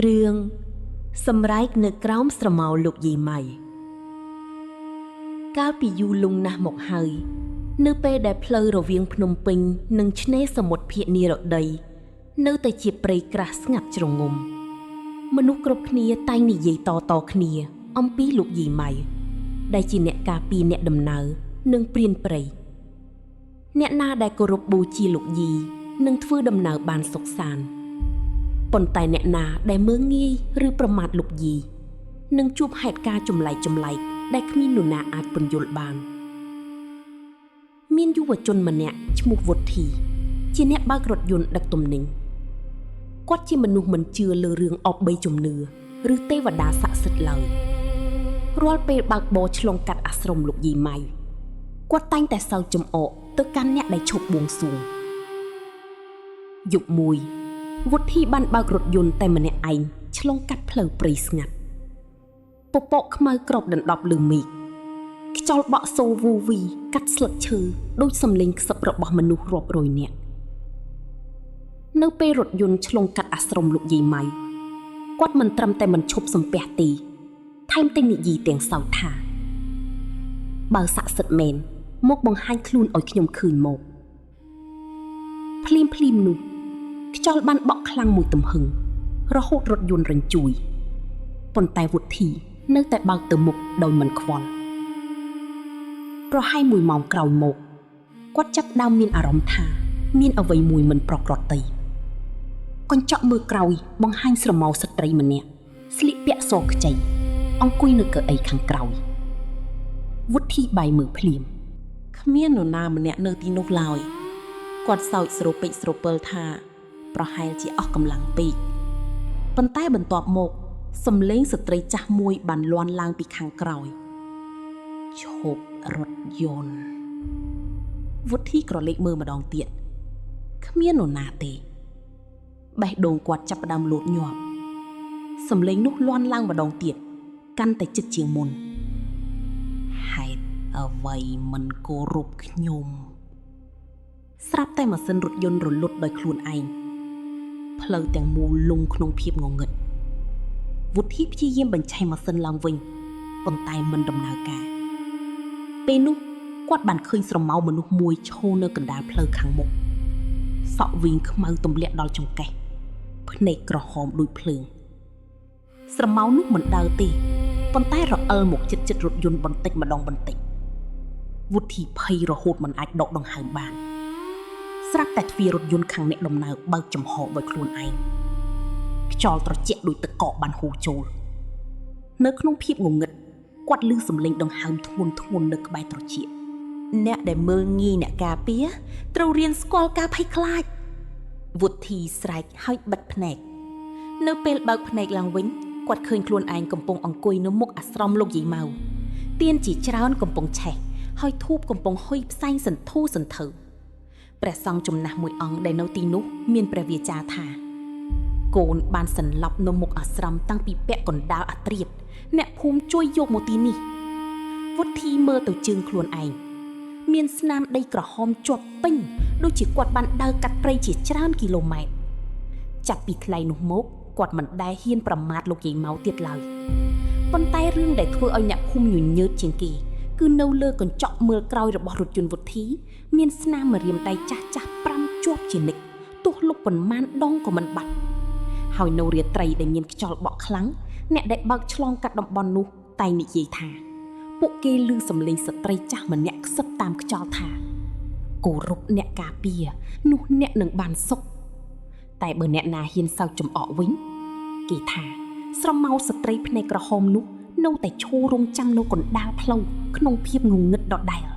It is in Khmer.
រឿងសម្រែកនៅក្រោមស្រមោលលោកយាយម៉ៃកាលពីយូរលង់ណាស់មកហើយ នៅពេលដែលផ្លូវរវាងភ្នំពេញនិងឆ្នេរសមុទ្រភាគនិរតីនៅតែជាព្រៃក្រាស់ស្ងាត់ជ្រងំមនុស្សគ្រប់គ្នាតែងនិយាយតៗគ្នា អំពីលោកយាយម៉ៃដែលជាអ្នកការពារអ្នកដំណើរនិងព្រានព្រៃអ្នកណាដែលគោរពបូជាលោកយាយនឹងធ្វើដំណើរបានសុខសាន្តប៉ុន្តែអ្នកណាដែលមើលងាយឬប្រមាថលោកយាយនឹងជួបហេតុការណ៍ចម្លែកៗដែលគ្មាននរណាអាចពន្យល់បាន មានយុវជនម្នាក់ឈ្មោះវុធី ជាអ្នកបើករថយន្តដឹកទំនិញគាត់ជាមនុស្សមិនជឿលើរឿងអបិយជំនឿឬទេវតាស័ក្តិសិទ្ធិឡើយរាល់ពេលបើកបរឆ្លងកាត់អាស្រមលោកយាយម៉ៃគាត់តែងតែសើចចំអកទៅកាន់អ្នកដែលឈប់បួងសួងយប់មួយវុធីបានបើករថយន្តតែម្នាក់ឯងឆ្លងកាត់ផ្លូវព្រៃស្ងាត់ពពកខ្មៅគ្របដណ្ដប់លើមេឃខ្យល់បក់សូវូវីកាត់ស្លឹកឈើដូចសំឡេងខ្សឹបរបស់មនុស្សរាប់រយនាក់នៅពេលរថយន្តឆ្លងកាត់អាស្រមលោកយាយម៉ៃគាត់មិនត្រឹមតែមិនឈប់សំពះទេថែមទាំងនិយាយទាំងសោចថាបើស័ក្តិសិទ្ធិមែនមកបង្ហាញខ្លួនឲ្យខ្ញុំឃើញមកភ្លាមភ្លាមនោះខ្យល់បានបក់ខ្លាំងមួយទំហឹងរហូតរថយន្តរញ្ជួយប៉ុន្តែវុធីនៅតែបើកទៅមុខដោយមិនខ្វល់ប្រហែល1ម៉ោងក្រោយមកគាត់ចាប់ផ្ដើមមានអារម្មណ៍ថាមានអ្វីមួយមិនប្រក្រតីកញ្ចក់មើលក្រោយបង្ហាញស្រមោលស្ត្រីម្នាក់ស្លៀកពាក់សខ្ចីអង្គុយនៅកៅអីខាងក្រោយវុធីបាយមើលភ្លាមគ្មាននរណាម្នាក់នៅទីនោះឡើយគាត់សើចស្រពេចស្រពិលថាប្រហែលជាអស់កម្លាំងពេកប៉ុន្តែបន្ទាប់មកសំឡេងស្ត្រីចាស់មួយបានលាន់ឡើងពីខាងក្រោយឈប់រថយន្តវុធីក្រឡេកមើលម្ដងទៀតគ្មាននរណាទេបេះដូងគាត់ចាប់ផ្ដើមលោតញាប់សំឡេងនោះលាន់ឡើងម្ដងទៀតកាន់តែជិតជាងមុនហេតុអ្វីមិនគោរពខ្ញុំស្រាប់តែម៉ាស៊ីនរថយន្តរលត់ដោយខ្លួនឯងផ្លូវទាំងមូលលង់ក្នុងភាពងងឹតវុធីព្យាយាមបញ្ឆេះម៉ាស៊ីនឡើងវិញប៉ុន្តែមិនដំណើរការពេលនោះគាត់បានឃើញស្រមោលមនុស្សមួយឈរនៅកណ្ដាលផ្លូវខាងមុខសក់វីងខ្មៅទម្លាក់ដល់ចង្កេះភ្នែកក្រហមដូចភ្លើងស្រមោលនោះមិនដើរទេប៉ុន្តែរអិលមកជិតៗរថយន្តបន្តិចម្ដងបន្តិចវុធីភ័យរហូតមិនអាចដកដង្ហើមបានស្រាប់តែទ្វាររថយន្តខាងអ្នកដំណើរបើកចំហដោយខ្លួនឯងខ្យល់ត្រជាក់ដូចទឹកកកបានហូរចូលនៅក្នុងភាពងងឹតគាត់ឮសំឡេងដង្ហើមធ្ងន់ធ្ងរនៅក្បែរត្រចៀកអ្នកដែលមើលងាយអ្នកការពារត្រូវរៀនស្គាល់ការភ័យខ្លាចវុធីស្រែកហើយបិទភ្នែកនៅពេលបើកភ្នែកឡើងវិញគាត់ឃើញខ្លួនឯងកំពុងអង្គុយនៅមុខអាស្រមលោកយាយម៉ៅទៀនជាច្រើនកំពុងឆេះហើយធូបកំពុងហុយផ្សែងសន្ធូសន្ធៅព្រះសង្ឃចំណាស់មួយអង្គដែលនៅទីនោះមានព្រះវាចាថាកូនបានសន្លប់នៅមុខអាស្រមតាំងពីពាក់កណ្ដាលអាត្រៀបអ្នកភូមិជួយយកមកទីនេះវុធីមើលទៅជើងខ្លួនឯងមានស្នាមដីក្រហមជាប់ពេញដូចជាគាត់បានដើរកាត់ព្រៃជាច្រើនគីឡូម៉ែត្រចាប់ពីថ្ងៃនោះមកគាត់មិនដែលហ៊ានប្រមាថលោកយាយម៉ៅទៀតឡើយប៉ុន្តែរឿងដែលធ្វើឲ្យអ្នកភូមិញញើតជាងគេគឺនៅលើកញ្ចក់មើលក្រោយរបស់រថយន្តវុធីមានស្នាមម្រាមដៃចាស់ៗ5ជាប់ជានិច្ចទោះលុបប៉ុន្មានដងក៏មិនបាត់ហើយនៅរាត្រីដែលមានខ្យល់បក់ខ្លាំងអ្នកដែលបើកឆ្លងកាត់តំបន់នោះតែងនិយាយថាពួកគេឮសំឡេងស្ត្រីចាស់ម្នាក់ខ្សឹបតាមខ្យល់ថាគោរពអ្នកការពារនោះអ្នកនឹងបានសុខតែបើអ្នកណាហ៊ានសើចចំអកវិញគេថាស្រមោលស្ត្រីភ្នែកក្រហមនោះនៅតែឈររងចាំនៅកណ្ដាលផ្លូវក្នុងភាពងងឹតដដែល។